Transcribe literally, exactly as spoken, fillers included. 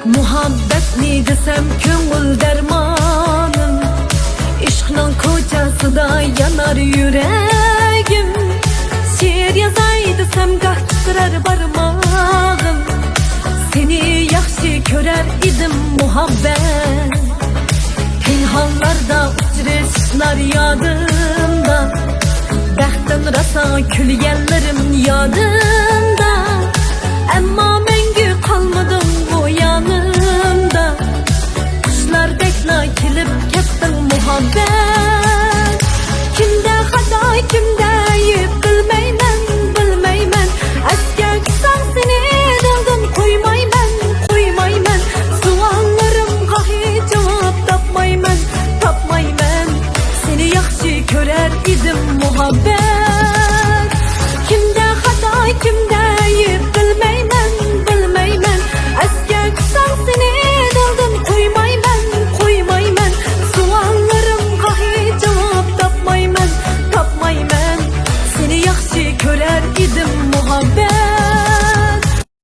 مۇھەببەتنى دېسەم كۆڭۈل دەرمانىم، ئىشقنىڭ كوچاسىدا يانار يۈرەگىم. شېئىر يازاي دېسەم گاھ تىترەر بارماغىم، سېنى ياخشى كۆرەر ئىدىم مۇھەببەت. پىنھانلاردا ئۇچرىشىشلار يادىمدا، بەختىڭ راسا كۈلگەنلىرىم يادىمدا.